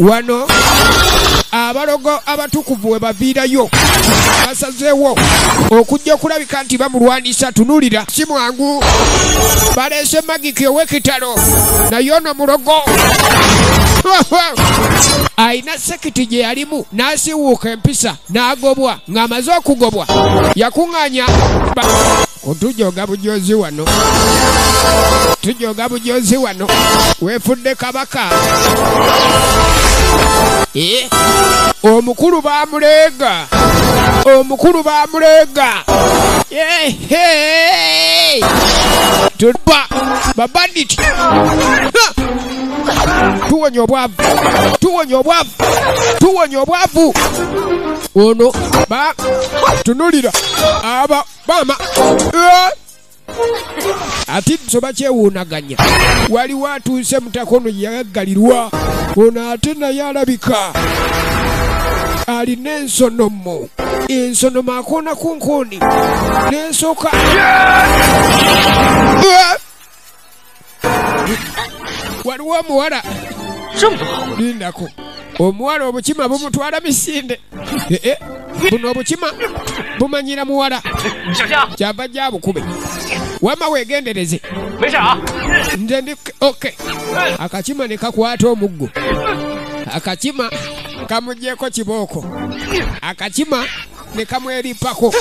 Wano abalogo abatukuvu we baviirayo basazeewo okujja okulabika nti bamulwanisa. Tunulira si mwangu, baleese magiki ow'ekitalo, naye ono mulogo alina sekiti gye yalimu n'asiwuuka empisa n'agobwa. Ng'amaze okugobwa yakuŋŋaanya otujoga bujozi wano, tujoga bujozi wano, weefudde kabaka. Omukulu bamuleega, omukulu bamuleega. Tuba babandit, tuwonya obwavu, tuwonya obwavu, tuwonya obwavu. Ono ba tunulira aba bama ati soba kyewuunaganya. Waliwo atuuse mutakono yaggalirwa ono, ate naye alabika alina ensonomo, ensonomo akoona ku nkooni n'ensooka. Waliwo omuwala lindako, omuwala obukima bumutwala misinde. Buno obukima bumanyira muwala, kyava gyabukube. Wama weegendereze, nze ndi okay. Akakima ne kakwata omuggo, akakima kamugyeko kibooko, akakima ne kamweripako.